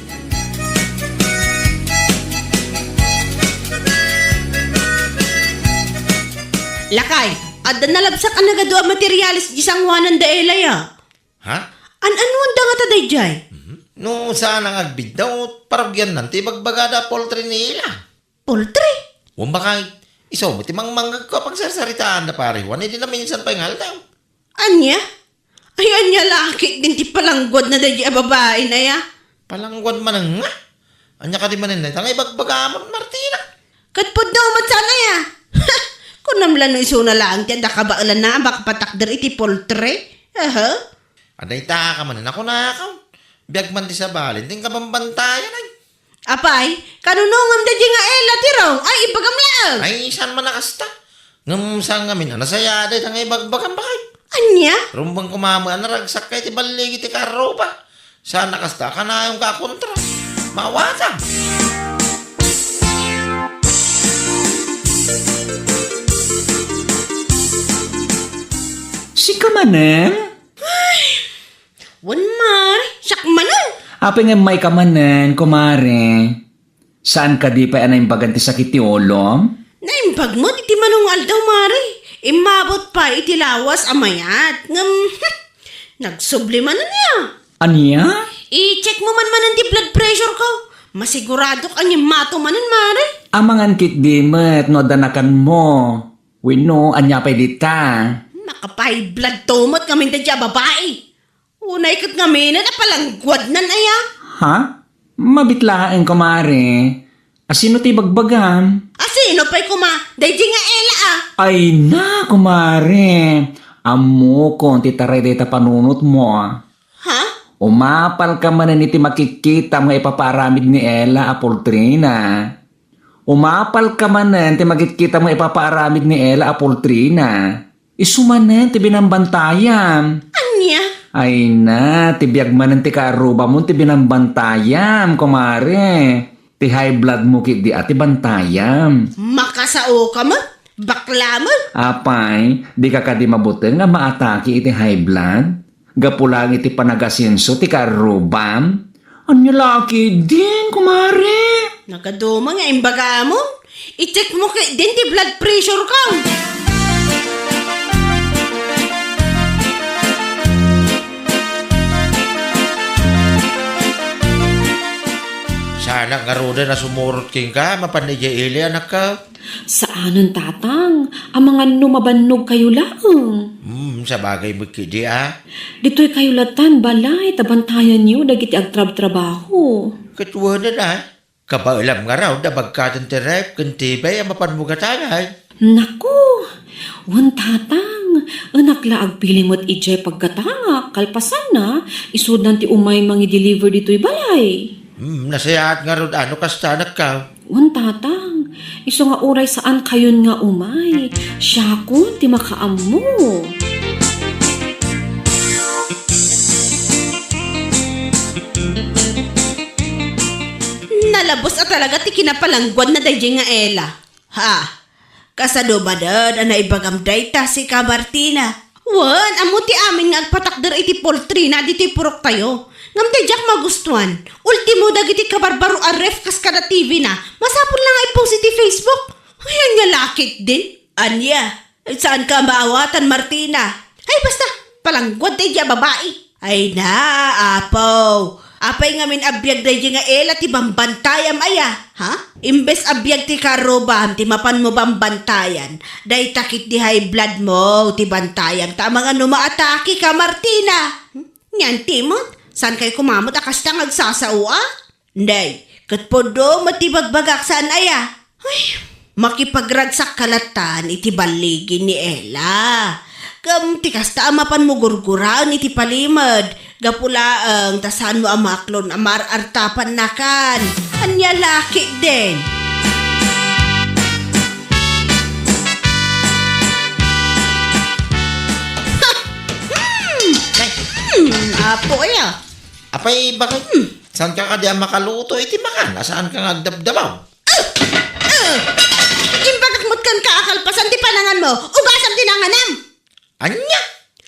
Lakay, adda nalabsak a nagadu a materiales di sanguanan da Ela, ya. Ha? An-anuanda ngata daydiay? Mhm. No saan nga agbiddaw, parugiannan ti ibagbagada a poultry ni Ela. Poultry? Wen, bakay, isu met ti mangmangngegko a pagsarsaritaanda pare Juan idi naminsan pay nga aldaw. Ania? Ay, ania la ketdin ti palangguadna daydiay a babain aya? Palangguad manen nga? Ania kadi manen dayta nga ibagbagamon, Martina? Ket pudno met saan aya? Kunam la no isuna laeng ti adda kabaelanna a makapatakder iti poultry? Aha. Adda ita ka manen a kunakon. Biag man ti sabali, inka bambantayan, ay. Apay, kanunongam daydiay nga Ela, Tirong? Ay, ibagam laeng. Ay, saan man a kasta? Ngem saan ngamin a nasayaat dayta nga ibagbagam, bakay? Ania? Rumbeng koma met a naragsak ka iti ballig iti karruba. Saan a kasta, kanayonka a kontra. Mawata. Sika manen? Ay, wen, mare, siak manen. Apay nga immayka manen, kumare? Saan kadi pay a naimbagan ti sakit ti ulom? Naimbag met iti mano nga aldaw, mare. Immabut pay iti lawas a mayat. Ngem, nagsubli manen, ya. Ania? I-check mo man manen ti blood pressure ko. Masiguradok a ngimmato manen, mare. Amangan ketdi met no adda nakanmo. Wenno, ania pay dita? Maka-five blood to met ngamin daydiay a babai. Unay ket ngamin a palangguadnan aya? Ha? Mabit laeng, kumare. Asino ti ibagbagam? Asino pay koma? Daydiay nga Ela, a. Ay na, kumare. Ammokon ti taray dayta panunotmo, a. Umapalka manen iti makitkitam nga ipapaaramid ni Ella a pultrina. Umapalka manen ti makitkitam nga ipapaaramid ni Ella a pultrina. Isu manen ti binambantayam. Ania? Ay na, ti biag manen ti kaarrubamon ti binambantayam, kumare. Ti high blood mo ketdi a ti bantayam. Makasaoka met, bakla met. Apay, dika kadi mabuteng a maatake iti high blood? Gapu laeng iti panagasenso ti kaarrubam? Ania la ketdin, kumare? Nagaduma nga imbagamon. I-check mo ketdin ti blood pressure ko. Saanak ngaruden a sumurot kenka, mapan idiay ili, anakko. Saanen, Tatang. Amangan no mabannogkayo laeng. Hmm, sabagay met ketdi a. Ditoykayo latta balay ta bantayanyo dagiti agtrabtrabaho. Ket wen a. Kabaelam ngarud a bagkaten ti ref ken T V a mapanmo gatangan. Naku, wen, Tatang. Enak la agpili met idiay paggatangak, kalpasanna, isudan ti umay mangi-deliver ditoy balay. Hmm, nasayaat ngarud a no kasta, anakko. Wen, Tatang, isu nga uray saankayon nga umay, siakon ti makaammo. Nalabos a talaga ti kinapalangguadna daydiay nga Ella. Ha? Kasano manen a naibagam dayta, sika, Martina? Wen, ammo ti amin nga agpatakder iti pultrina ditoy puroktayo. Ngem ti diak magustuan, ultimo dagiti kabarbaro a ref kas kada T V na, masapul la nga i-post iti Facebook. Ay, ania la ketdin? Ania? Ay, saanka a maawatan, Martina? Ay, basta, palangguad daydiay a babai. Ay na, apo. Apay ngamin a biag daydiay nga Ella ti bambantayam aya, ha? Imbes a biag ti kaarrubam ti mapanmo bambantayan, dayta ketdi high blood mo ti bantayam ta amangan no maatakeka, Martina. Hmm? Ania ti met, saankayo koma met a kasta nga agsasao a? Nay, ket pudno met ti bagbagak saan aya? Ay, makipagragsakka lattan iti balligi ni Ella. Ngem ti kasta a mapanmo gurguraen iti palimed, gapu laeng ta saanmo a maaklon a maarartapannakan. Ania la ketdin? Hmm. Nay. Hmm, apo aya. Apay, bakit? Hmm. Saanka kadi a makaluto iti makan a saanka nga agdabdabaw? Ah! Ah! Imbagak met kenka a kalpasan ti pananganmo, ugasam ti nanganam. Ania?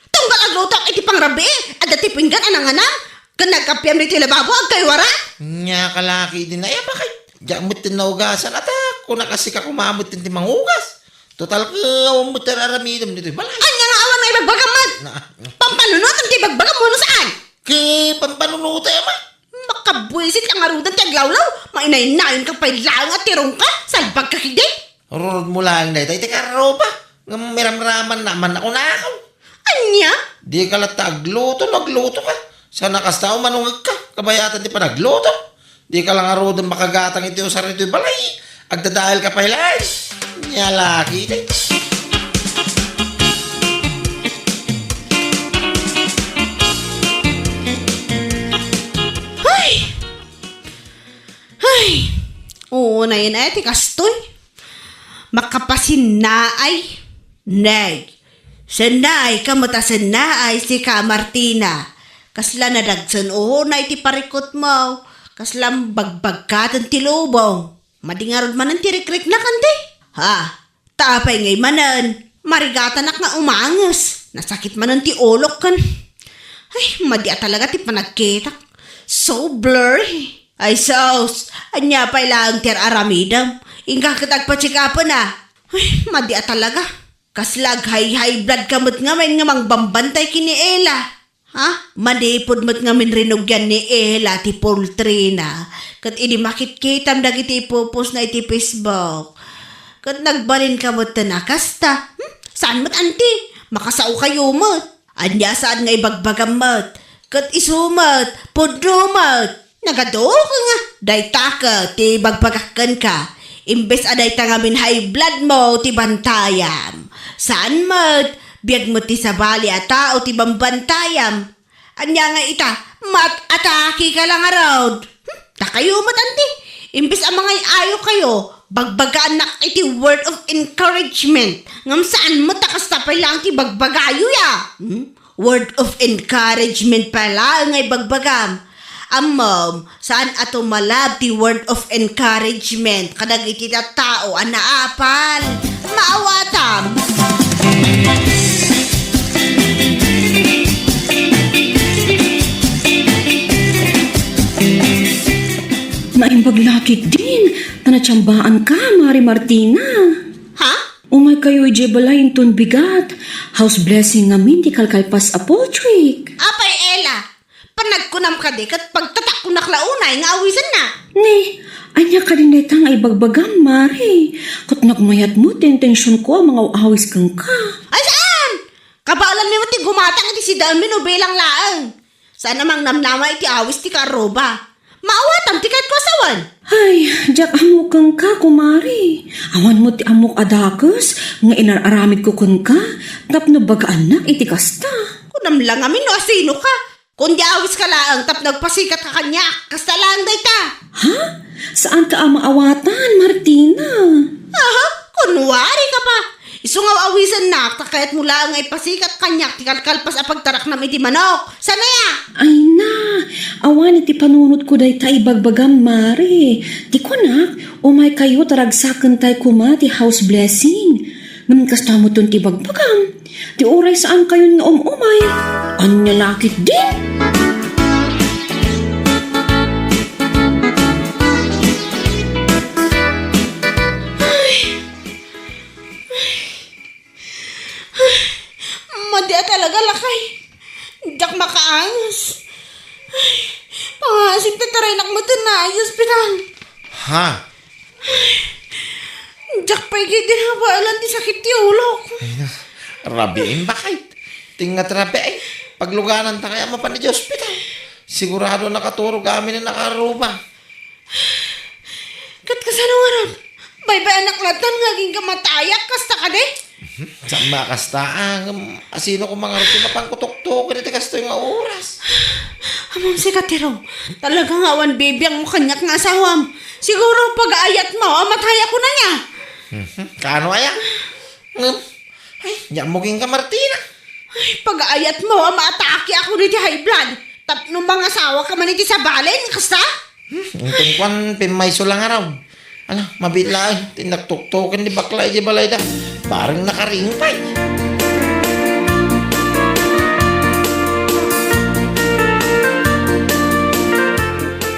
Tunggal aglutoak iti pangrabii, adda ti pinggan a nanganam, ken nagkappiam ditoy lababo, agkaywara. Ania ka la ketdin, ay, apay? Diak metten naugasan, ata, kunak a sika koma metten ti mangugas. Total, ket awan metten aramidem ditoy balay. Ania nga awan nga ibagbagam met? Na, pampanunotem ti ibagbagam wenno saan? Ket pampanunotem, a? Makabuisit ka ngaruden ti aglawlaw. Mainaynayonka pay laeng a tirongka. Salbagka ketdi. Rurod mo laeng dayta iti karruba. Ngem miramramanna man a kunakon. Ania? Dika latta agluto no aglutoka. Saan a kasta, umanongekka. Kabayatan ti panagluto. Dika la ngaruden makagatang iti usar iti balay. Agdadaelka pay laeng. Ania la ketdi. Ay! Ay! Oo, nayen ay ti kastoy. Makapasinnaay. Nay, sennaayka met a sennaay, sika, Martina. Kasla nadagsen unay ti parikutmo. Kasla bagbagkaten ti lubong. Madi ngarud manen ti rikriknak, anti? Ha? Ta apay ngay manen? Marigatanak nga umanges. Nasakit manen ti ulok ken. Ay, madi a talaga ti panagkitak. So blurry. Ay sus, ania pay laeng ti ar-aramidem? Inka ket agpa-check-upen a. Ay, madi a talaga. Kasla ag-high-high blood ka met ngamin nga mangbambantay ken ni Ella. Ha? Manipud met ngamin rinugian ni Ella ti pultrina. Ket idi makitkitam dagiti ipupostna iti Facebook, ket nagbalinka metten a kasta. Hmm? Saan met, anti? Makasaokayo met. Ania saan nga ibagbagam met? Ket isu met, pudno met. Nagaduka nga, dayta ket ti ibagbagak kenka, imbes a dayta ngamin high blood mo ti bantayam. Saan met, biag met ti sabali a tao ti bambantayam. Ania nga ita, Maat-atake ka lang ngarud. Hmm, dakayo met anti. Imbes a mangay-ayo kayo, bagbagaannak iti word of encouragement. Ngem saan met a kasta pay laeng ti bagbagayo ya. Hmm? Word of encouragement pay laeng nga ibagbagam. Ammom, saan a tumalab ti word of encouragement kadagiti tattao a naapal. Maawatam. Naimbag la ketdin, ta natsambaan ka, Mari Martina. Ha? Umay kayo idiay balay inton bigat. House blessing ngamin ti kalkalpas a Patrick. Apay, Ella, panagkunam kadi ket pagtatakkonak la unay nga awisennak. Ni, ania kadi dayta nga ibagbagam, Mari? Ket nagmayat met ti intensionko a mangaw-awis kenka. Ay, saan? Kabaelanmi met ti gumatang iti sidaenmi no bilang laeng. Saan a mangnamnama iti awis ti kaarruba. Maawatam ti kayatko a sawen. Ay, diak ammo kenka, kumare. Awan met ti ammok a dakes nga inar-aramidko kenka tapno bagaannak iti kasta. Kunam la ngamin no asino ka. Kun di awis ka laeng tapno agpasikat ka kaniak, kasta laeng dayta. Ha? Saan ka a maawatan, Martina? Aha, kunwari ka pa. Isu nga awisennak, ta kayatmo laeng nga ipasikat kaniak ti kalkalpas a pagtaraknam iti manok. Saan aya? Ay na, awan iti panunotko dayta ibagbagam, Mare. Ti kunak, umay kayo ta ragsakentay koma ti house blessing. Ngem kasta metten ti ibagbagam. Ti uray saan kayon nga um-umay. Ania la ketdin? Madi a talaga, lakay. Diak makaangas. Ay, pangasim ti taraynak metten na iti ospital. Ha? Diak pay ketdi nabaelan ti sakit ti ulok. Ay na, rabiin bakay. Tingat rabiin. Paglugananta kaya mapan iti ospital. Sigurado nakaturog amin a nakaruba. Ket kasano ngarud? Baybay-anak latta nga agingga matayak, kasta kadi? Saan makasta, ah, ngem asino koma ngarud ti mapan ko tuktuken iti kastoy nga oras? Ammom sika, Tiro, talaga nga awan bibiangmo kaniak nga asawam. Siguro pagaayatmo a matayak kunana. Mhm. Kaano aya? Ngem, ay, nia mo kenka, Martina. Ay, pagaayatmo a maatake ako iti high blood. Tapno mangasawaka man iti sabali, kasta? Hmm, inton kuan, pimmayso lang araw. Ala, mabiit laeng, ti nagtuktuken ti bakla iti balayda. Parang nakaring pay.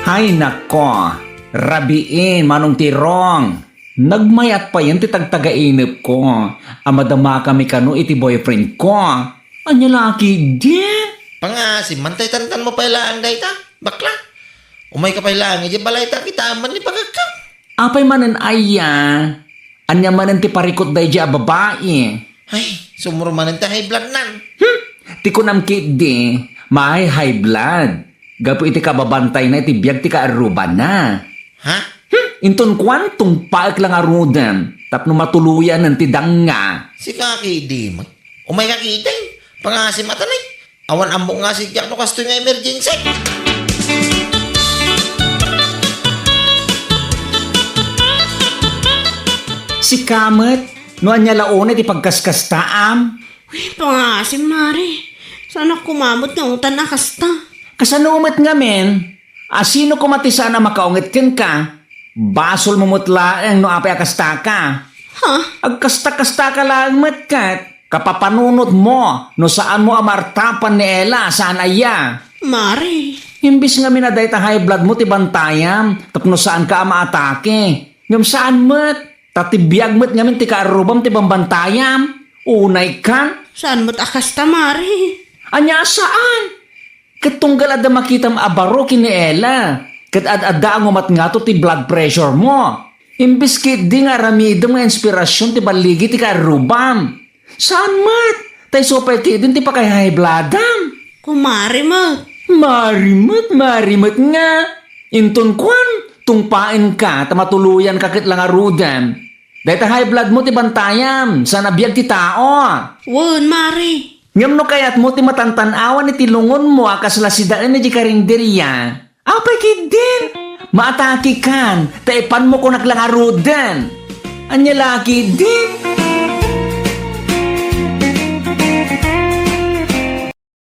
Hay nako, rabiin, Manong Tirong. Nagmayat payen ti tagtagainepko a madamakami kano iti boyfriendko. Ania la ketdi? Pangasim man tay tantanmo pay laeng dayta, bakla. Umayka pay laeng idiay balayta, kitaem man ni pagagkam. Apay manen aya? Ania manen ti parikut daydiay a babai? Ay, sumro manen ti high blood nan. Hmm, ti kunam ketdi, ma-high blood. Gapu iti kababantayna iti biag ti kaarrubana. Ha? Hmm, inton kuan, tungpaek la ngaruden tapno matuloyanen ti danga. Sika ketdi met. Umayka ketdi. Pangasim a tanay. Awan ammok nga sitiak no kastoy nga emergency. Sika met, no ania la unay ti pagkaskastaam? Uy, pangasim, Mare. Saanak koma met nga utan a kasta. Kasano met ngamin? Asino koma ti saan a makaunget kenka? Basolmo met laeng no apay a kastaka. Ha? Agkasta-kastaka laeng met ket kapapanunotmo no saanmo a maartapan ni Ella, saan aya? Mare. Imbis ngamin a dayta high bloodmo ti bantayam tapno saanka a maatake. Ngem saan met. Ta ti biag met ngamin ti kaarrubam ti bambantayam. Unaykan. Saan met a kasta, Mare? Ania a saan? Ket tunggal adda makitam a baro ken ni Ella, ket ad-adda a ngumatngato ti blood pressure mo. Imbes ketdi nga aramidem nga inspirasyon ti balligi ti kaarrubam. Saan met, ta isu pay ketdin ti pakaihaibladam. Kumare met. Mari met, mari met nga. Inton kuan, tungpaenka ta matuloyanka ket la ngaruden. Dayta high blood mo ti bantayam, saan a biag ti tao. Wen, Mare. Ngem no kayatmo ti matantan-awan iti lungonmo a kasla sidaen idiay karinderia, apay ketdin? Maatakekan, ta ipanmo kunak la ngaruden. Ania la ketdin?